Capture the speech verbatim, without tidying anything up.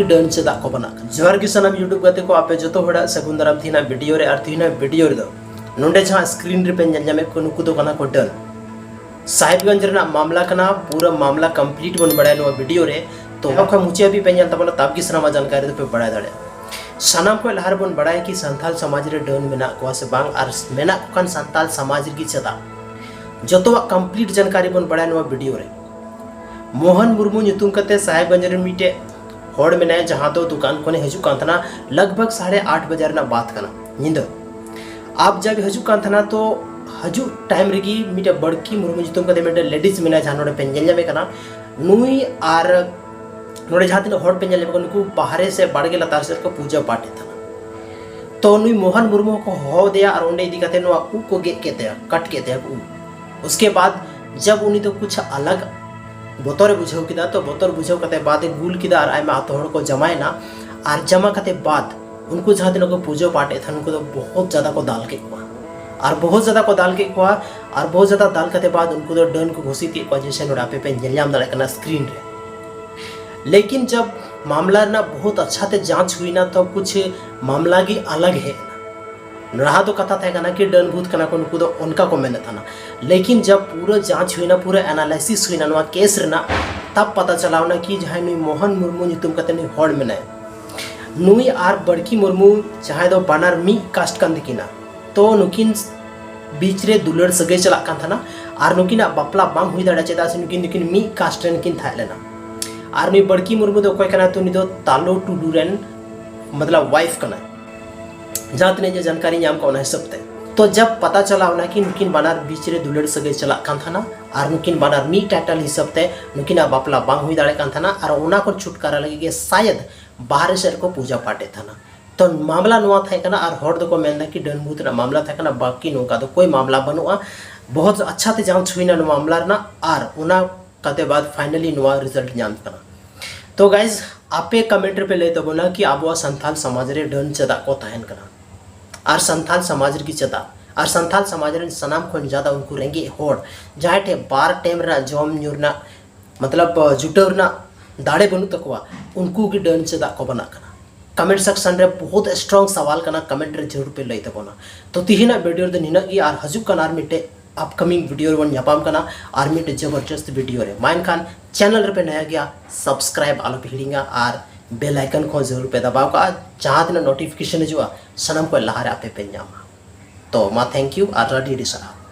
ᱰᱟᱹᱱ ᱪᱮᱫᱟᱜ ᱠᱚ ᱵᱮᱱᱟᱜ ᱠᱟᱱᱟ? ᱡᱚᱦᱟᱨ ᱜᱮ ᱥᱟᱱᱟᱢ YouTube ᱜᱟᱛᱮ ᱠᱚ, ᱟᱯᱮ ᱡᱚᱛᱚ ᱦᱚᱲᱟᱜ ᱥᱟᱹᱜᱩᱱ ᱫᱟᱨᱟᱢ᱾ ᱛᱮᱦᱮᱧᱟᱜ ᱵᱷᱤᱰᱤᱭᱳ ᱨᱮ, ᱟᱨ ᱛᱮᱦᱮᱧᱟᱜ ᱵᱷᱤᱰᱤᱭᱳ ᱨᱮᱫᱚ ᱱᱚᱰᱮ ᱡᱟᱦᱟᱸ ᱥᱠᱨᱤᱱ ᱨᱮᱯᱮ ᱧᱮᱞ ᱧᱟᱢᱮᱫ ᱠᱚ, ᱱᱩᱠᱩ ᱫᱚ ᱠᱟᱱᱟ ᱠᱚ ᱰᱟᱹᱱ᱾ ᱥᱟᱦᱮᱵᱽᱜᱚᱸᱡᱽ ᱨᱮᱱᱟᱜ ᱢᱟᱢᱞᱟ ᱠᱟᱱᱟ, ᱯᱩᱨᱟᱹ ᱢᱟᱢᱞᱟ ᱠᱚᱢᱯᱞᱤᱴ ᱵᱚᱱ ᱵᱟᱲᱟᱭᱟ ᱱᱚᱣᱟ ᱵᱷᱤᱰᱤᱭᱳ ᱨᱮ᱾ ᱛᱚ ᱮᱦᱚᱵ ᱠᱷᱚᱱ ᱢᱩᱪᱟᱹᱫ ᱦᱟᱹᱵᱤᱡ ᱯᱮ ᱧᱮᱞ ᱛᱟᱵᱚᱱᱟ, ᱛᱟᱵ ᱜᱮ ᱥᱟᱱᱟᱢᱟᱜ ᱡᱟᱱᱠᱟᱨᱤ ᱫᱚᱯᱮ ᱵᱟᱲᱟᱭ ᱫᱟᱲᱮᱭᱟᱜᱼᱟ᱾ ᱥᱟᱱᱟᱢ ᱠᱷᱚᱱ ᱞᱟᱦᱟ ᱨᱮᱵᱚᱱ ᱵᱟᱲᱟᱭᱟ ᱠᱤ ᱥᱟᱱᱛᱟᱞ ᱥᱚᱢᱟᱡᱽ ᱨᱮ ᱰᱟᱹᱱ ᱢᱮᱱᱟᱜ ᱠᱚᱣᱟ ᱥᱮ ᱵᱟᱝ, ᱟᱨ ᱢᱮᱱᱟᱜ ᱠᱚ ᱠᱷᱟᱱ ᱥᱟᱱᱛᱟᱞ ᱥᱚᱢᱟᱡᱽ ᱨᱮᱜᱮ ᱪᱮᱫᱟᱜ? ᱡᱚᱛᱚᱣᱟᱜ ᱠᱚᱢᱯᱞᱤᱴ ᱡᱟᱱᱠᱟᱨᱤ ᱵᱚᱱ ᱵᱟᱲᱟᱭᱟ ᱱᱚᱣᱟ ᱵᱷᱤᱰᱤᱭᱳ ᱨᱮ᱾ ᱢᱳᱦᱚᱱ ᱢᱩᱨᱢᱩ ᱧᱩᱛᱩᱢ ᱠᱟᱛᱮ ᱥᱟᱦᱮᱵᱽᱜᱚᱸᱡᱽ ᱨᱮ ᱢᱤᱫᱴᱮᱡ ᱦᱚᱲ ᱢᱮᱱᱟᱭᱟ, ᱡᱟᱦᱟᱸ ᱫᱚ ᱫᱚᱠᱟᱱ ᱠᱷᱚᱱᱮ ᱦᱤᱡᱩᱜ ᱠᱟᱱ ᱛᱟᱦᱮᱱᱟ ᱞᱟᱜᱽ ᱵᱷᱟᱜᱽ ᱥᱟᱲᱮ ᱟᱴ ᱵᱟᱡᱮ ᱨᱮᱱᱟᱜ ᱵᱟᱛ ᱠᱟᱱᱟ, ᱧᱤᱫᱟᱹ᱾ ᱟᱯ ᱡᱟᱵ ᱦᱤᱡᱩᱜ ᱠᱟᱱ ᱛᱟᱦᱮᱱᱟ, ᱛᱚ ᱦᱤᱡᱩᱜ ᱴᱟᱭᱤᱢ ᱨᱮᱜᱮ ᱢᱤᱫᱴᱮᱡ ᱵᱟᱲᱠᱤ ᱢᱩᱨᱢᱩ ᱧᱩᱛᱩᱢ ᱠᱟᱛᱮ ᱢᱤᱫᱴᱮᱡ ᱞᱮᱰᱤᱡᱽ ᱢᱮᱱᱟᱭᱟ, ᱡᱟᱦᱟᱸ ᱱᱚᱰᱮ ᱯᱮ ᱧᱮᱞ ᱧᱟᱢᱮ ᱠᱟᱱᱟ᱾ ᱱᱩᱭ ᱟᱨ ᱱᱚᱰᱮ ᱡᱟᱦᱟᱸ ᱛᱤᱱᱟᱹᱜ ᱦᱚᱲ ᱯᱮ ᱧᱮᱞ ᱧᱟᱢᱮ ᱠᱟᱱᱟ, ᱱᱩᱠᱩ ᱵᱟᱦᱨᱮ ᱥᱮ ᱵᱟᱲᱜᱮ ᱞᱟᱛᱟᱨ ᱥᱮᱫ ᱠᱚ ᱯᱩᱡᱟᱹ ᱯᱟᱴ ᱮᱫ ᱛᱟᱦᱮᱱᱟ᱾ ᱛᱚ ᱱᱩᱭ ᱢᱳᱦᱚᱱ ᱢᱩᱨᱢᱩ ᱦᱚᱸᱠᱚ ᱦᱚᱦᱚ ᱟᱫᱮᱭᱟ ᱟᱨ ᱚᱸᱰᱮ ᱤᱫᱤ ᱠᱟᱛᱮ ᱱᱚᱣᱟ ᱩᱵ ᱠᱚ ᱜᱮᱫ ᱠᱮᱫ ᱛᱟᱭᱟ, ᱠᱟᱴ ᱠᱮᱫ ᱛᱟᱭᱟ ᱠᱚ ᱩᱵ᱾ ᱩᱥᱠᱮ ᱵᱟᱫ ᱡᱟᱵ ᱩᱱᱤ ᱫᱚ ᱠᱩᱪᱷ ᱟᱞᱟᱜ ᱵᱚᱛᱚᱨ ᱮ ᱵᱩᱡᱷᱟᱹᱣ ᱠᱮᱫᱟ, ᱛᱚ ᱵᱚᱛᱚᱨ ᱵᱩᱡᱷᱟᱹᱣ ᱠᱟᱛᱮ ᱵᱟᱫ ᱮ ᱜᱩᱞ ᱠᱮᱫᱟ ᱟᱨ ᱟᱭᱢᱟ ᱟᱛᱳ ᱦᱚᱲ ᱠᱚ ᱡᱟᱢᱟᱭᱮᱱᱟ᱾ ᱟᱨ ᱡᱟᱢᱟ ᱠᱟᱛᱮ ᱵᱟᱫ ᱩᱱᱠᱩ ᱡᱟᱦᱟᱸ ᱛᱤᱱᱟᱹᱜ ᱠᱚ ᱯᱩᱡᱟᱹ ᱯᱟᱴ ᱮᱫ ᱛᱟᱦᱮᱱ, ᱩᱱᱠᱩ ᱫᱚ ᱵᱚᱦᱩᱛ ᱡᱟᱫᱟ ᱠᱚ ᱫᱟᱞ ᱠᱮᱫ ᱠᱚᱣᱟ᱾ ᱟᱨ ᱵᱚᱦᱩᱛ ᱡᱟᱫᱟ ᱠᱚ ᱫᱟᱞ ᱠᱮᱫ ᱠᱚᱣᱟ, ᱟᱨ ᱵᱚᱦᱩᱛ ᱡᱟᱫᱟ ᱫᱟᱞ ᱠᱟᱛᱮ ᱵᱟᱫ ᱩᱱᱠᱩ ᱫᱚ ᱰᱟᱹᱱ ᱠᱚ ᱜᱷᱩᱥᱤᱛ ᱠᱮᱫ ᱠᱚᱣᱟ, ᱡᱮᱥᱮ ᱱᱚᱰᱮ ᱟᱯᱮ ᱯᱮ ᱧᱮᱞ ᱧᱟᱢ ᱫᱟᱲᱮᱭᱟᱜ ᱠᱟᱱᱟ ᱥᱠᱨᱤᱱ ᱨᱮ᱾ ᱞᱮᱠᱤᱱ ᱡᱟᱵ ᱢᱟᱢᱞᱟ ᱨᱮᱱᱟᱜ ᱵᱚᱦᱩᱛ ᱟᱪᱪᱷᱟ ᱛᱮ ᱡᱟᱸᱪ ᱦᱩᱭᱱᱟ, ᱛᱚ ᱠᱩᱪᱷ ᱢᱟᱢᱞᱟ ᱜᱮ ᱟᱞᱟᱜ ᱦᱮᱡ ᱮᱱᱟ᱾ ᱞᱟᱦᱟ ᱫᱚ ᱠᱟᱛᱷᱟ ᱛᱟᱦᱮᱸ ᱠᱟᱱᱟ ᱠᱤ ᱰᱟᱹᱱ ᱵᱷᱩᱛ ᱠᱟᱱᱟ ᱠᱚ ᱱᱩᱠᱩ ᱫᱚ, ᱚᱱᱠᱟ ᱠᱚ ᱢᱮᱱᱮᱫ ᱛᱟᱦᱮᱱᱟ᱾ ᱞᱮᱠᱤᱱ ᱡᱟᱵ ᱯᱩᱨᱟᱹ ᱡᱟᱸᱪ ᱦᱩᱭᱱᱟ, ᱯᱩᱨᱟᱹ ᱮᱱᱟᱞᱟᱭᱥᱤᱥ ᱦᱩᱭᱱᱟ ᱱᱚᱣᱟ ᱠᱮᱥ ᱨᱮᱱᱟᱜ, ᱛᱟᱵ ᱯᱟᱛᱟ ᱪᱟᱞᱟᱣᱱᱟ ᱠᱤ ᱡᱟᱦᱟᱸᱭ ᱱᱩᱭ ᱢᱳᱦᱚᱱ ᱢᱩᱨᱢᱩ ᱧᱩᱛᱩᱢ ᱠᱟᱛᱮ ᱱᱩᱭ ᱦᱚᱲ ᱢᱮᱱᱟᱭ, ᱱᱩᱭ ᱟᱨ ᱵᱟᱲᱠᱤ ᱢᱩᱨᱢᱩ ᱡᱟᱦᱟᱸᱭ ᱫᱚ ᱵᱟᱱᱟᱨ ᱢᱤᱫ ᱠᱟᱥᱴ ᱠᱟᱱ ᱛᱟᱹᱠᱤᱱᱟ, ᱛᱚ ᱱᱩᱠᱤᱱ ᱵᱤᱪ ᱨᱮ ᱫᱩᱞᱟᱹᱲ ᱥᱟᱹᱜᱟᱹᱭ ᱪᱟᱞᱟᱜ ᱠᱟᱱ ᱛᱟᱦᱮᱱᱟ᱾ ᱟᱨ ᱱᱩᱠᱤᱱᱟᱜ ᱵᱟᱯᱞᱟ ᱵᱟᱝ ᱦᱩᱭ ᱫᱟᱲᱮᱭᱟᱜᱼᱟ, ᱪᱮᱫᱟᱜ ᱥᱮ ᱱᱩᱠᱤᱱ ᱫᱚᱠᱤᱱ ᱢᱤᱫ ᱠᱟᱥᱴ ᱨᱮᱱ ᱠᱤᱱ ᱛᱟᱦᱮᱸ ᱞᱮᱱᱟ᱾ ᱟᱨ ᱱᱩᱭ ᱵᱟᱲᱠᱤ ᱢᱩᱨᱢᱩ ᱫᱚ ᱚᱠᱚᱭ ᱠᱟᱱᱟᱭ? ᱛᱚ ᱩᱱᱤ ᱫᱚ ᱛᱟᱞᱳ ᱴᱩᱰᱩ ᱨᱮᱱ ᱢᱚᱛᱞᱚᱵ ᱣᱟᱭᱤᱯᱷ ᱠᱟᱱᱟᱭ, ᱡᱟᱦᱟᱸ ᱛᱤᱱᱟᱹᱜ ᱡᱮ ᱡᱟᱱᱠᱟᱨᱤ ᱧᱟᱢ ᱠᱟᱜ ᱚᱱᱟ ᱦᱤᱥᱟᱹᱵ ᱛᱮ᱾ ᱛᱚ ᱡᱟᱵ ᱯᱟᱛᱟ ᱪᱟᱞᱟᱣ ᱱᱟ ᱠᱤ ᱱᱩᱠᱤᱱ ᱵᱟᱱᱟᱨ ᱵᱤᱪ ᱨᱮ ᱫᱩᱞᱟᱹᱲ ᱥᱟᱹᱜᱟᱹᱭ ᱪᱟᱞᱟᱜ ᱠᱟᱱ ᱛᱟᱦᱮᱱᱟ, ᱟᱨ ᱱᱩᱠᱤᱱ ᱵᱟᱱᱟᱨ ᱢᱤᱫ ᱴᱟᱭᱴᱮᱞ ᱦᱤᱥᱟᱹᱵ ᱛᱮ ᱱᱩᱠᱤᱱᱟᱜ ᱵᱟᱯᱞᱟ ᱵᱟᱝ ᱦᱩᱭ ᱫᱟᱲᱮᱭᱟᱜ ᱠᱟᱱ ᱛᱟᱦᱮᱱᱟ, ᱟᱨ ᱚᱱᱟ ᱠᱷᱚᱱ ᱪᱷᱩᱴᱠᱟᱨᱟ ᱞᱟᱹᱜᱤᱫ ᱜᱮ ᱥᱟᱭᱮᱫ ᱵᱟᱦᱨᱮ ᱥᱮᱫ ᱨᱮᱠᱚ ᱯᱩᱡᱟ ᱯᱟᱴ ᱮᱫ ᱛᱟᱦᱮᱱᱟ᱾ ᱛᱚ ᱢᱟᱢᱞᱟ ᱱᱚᱣᱟ ᱛᱟᱦᱮᱸ ᱠᱟᱱᱟ, ᱟᱨ ᱦᱚᱲ ᱫᱚᱠᱚ ᱢᱮᱱᱫᱟ ᱠᱤ ᱰᱟᱹᱱ ᱵᱷᱩᱛ ᱨᱮᱱᱟᱜ ᱢᱟᱢᱞᱟ ᱛᱟᱦᱮᱸ ᱠᱟᱱᱟ, ᱵᱟᱠᱤ ᱱᱚᱝᱠᱟ ᱫᱚ ᱠᱳᱭ ᱢᱟᱢᱞᱟ ᱵᱟᱹᱱᱩᱜᱼᱟ᱾ ᱵᱚᱦᱩᱛ ᱟᱪᱪᱷᱟ ᱛᱮ ᱡᱟᱸᱪ ᱦᱩᱭᱱᱟ ᱱᱚᱣᱟ ᱢᱟᱢᱞᱟ ᱨᱮᱱᱟᱜ, ᱟᱨ ᱚᱱᱟ ᱠᱟᱛᱮ ᱵᱟᱫ ᱯᱷᱟᱭᱱᱟᱞᱤ ᱱᱚᱣᱟ ᱨᱤᱡᱟᱞᱴ ᱧᱟᱢ ᱠᱟᱱᱟ᱾ ᱛᱚ ᱜᱟᱭᱡ, ᱟᱯᱮ ᱠᱚᱢᱮᱱᱴ ᱨᱮᱯᱮ ᱞᱟᱹᱭ ᱛᱟᱵᱚᱱᱟ ᱠᱤ ᱟᱵᱚᱣᱟᱜ ᱥᱟᱱᱛᱟᱞ ᱥᱚᱢᱟᱡᱽ ᱨᱮ ᱰᱟᱹᱱ ᱪᱮᱫᱟᱜ ᱠᱚ ᱛᱟᱦᱮᱱ ᱠᱟᱱᱟ, ᱟᱨ ᱥᱟᱱᱛᱟᱞ ᱥᱚᱢᱟᱡᱽ ᱨᱮᱜᱮ ᱪᱮᱫᱟᱜ, ᱟᱨ ᱥᱟᱱᱛᱟᱞ ᱥᱚᱢᱟᱡᱽ ᱨᱮᱱ ᱥᱟᱱᱟᱢ ᱠᱷᱚᱱ ᱡᱟᱫᱟ ᱩᱱᱠᱩ ᱨᱮᱸᱜᱮᱡ ᱦᱚᱲ ᱡᱟᱦᱟᱸᱭ ᱴᱷᱮᱱ ᱵᱟᱨ ᱴᱟᱭᱤᱢ ᱨᱮᱱᱟᱜ ᱡᱚᱢ ᱧᱩ ᱨᱮᱱᱟᱜ ᱢᱚᱛᱞᱚᱵ ᱡᱩᱴᱟᱹᱣ ᱨᱮᱱᱟᱜ ᱫᱟᱲᱮ ᱵᱟᱹᱱᱩᱜ ᱛᱟᱠᱚᱣᱟ, ᱩᱱᱠᱩ ᱜᱮ ᱰᱟᱹᱱ ᱪᱮᱫᱟᱜ ᱠᱚ ᱵᱮᱱᱟᱜ ᱠᱟᱱᱟ? ᱠᱚᱢᱮᱱᱴ ᱥᱮᱠᱥᱚᱱ ᱨᱮ ᱵᱚᱦᱩᱛ ᱥᱴᱨᱚᱝ ᱥᱟᱣᱟᱞ ᱠᱟᱱᱟ, ᱠᱚᱢᱮᱱᱴ ᱨᱮ ᱡᱟᱹᱨᱩᱲ ᱯᱮ ᱞᱟᱹᱭ ᱛᱟᱵᱚᱱᱟ᱾ ᱛᱚ ᱛᱤᱦᱤᱧᱟᱜ ᱵᱷᱤᱰᱤᱭᱳ ᱨᱮᱫᱚ ᱱᱤᱱᱟᱹᱜ ᱜᱮ, ᱟᱨ ᱦᱤᱡᱩᱜ ᱠᱟᱱ ᱟᱨ ᱢᱤᱫᱴᱮᱡ ᱟᱯᱠᱟᱢᱤᱝ ᱵᱷᱤᱰᱤᱭᱳ ᱨᱮᱵᱚᱱ ᱧᱟᱯᱟᱢ ᱠᱟᱱᱟ ᱟᱨ ᱢᱤᱫᱴᱮᱡ ᱡᱚᱵᱚᱨᱡᱚᱥᱛ ᱵᱷᱤᱰᱤᱭᱳ ᱨᱮ᱾ ᱢᱟ ᱮᱱᱠᱷᱟᱱ ᱪᱮᱱᱮᱞ ᱨᱮᱯᱮ ᱱᱟᱭᱟ ᱜᱮᱭᱟ, ᱥᱟᱵᱥᱠᱨᱟᱭᱤᱵ ᱟᱞᱚᱯᱮ ᱦᱤᱲᱤᱧᱟ ᱟᱨ ᱵᱮᱞ ᱟᱭᱠᱚᱱ ᱠᱚᱦᱚᱸ ᱡᱟᱹᱨᱩᱲ ᱯᱮ ᱫᱟᱵᱟᱣ ᱠᱟᱜᱼᱟ, ᱡᱟᱦᱟᱸ ᱛᱤᱱᱟᱹᱜ ᱱᱳᱴᱤᱯᱷᱤᱠᱮᱥᱚᱱ ᱦᱤᱡᱩᱜᱼᱟ ᱥᱟᱱᱟᱢ ᱠᱷᱚᱱ ᱞᱟᱦᱟᱨᱮ ᱟᱯᱮ ᱯᱮ ᱧᱟᱢᱟ᱾ ᱛᱚ ᱢᱟ ᱛᱷᱮᱝᱠ ᱭᱩ ᱟᱨ ᱟᱹᱰᱤ ᱟᱹᱰᱤ ᱥᱟᱨᱦᱟᱣ᱾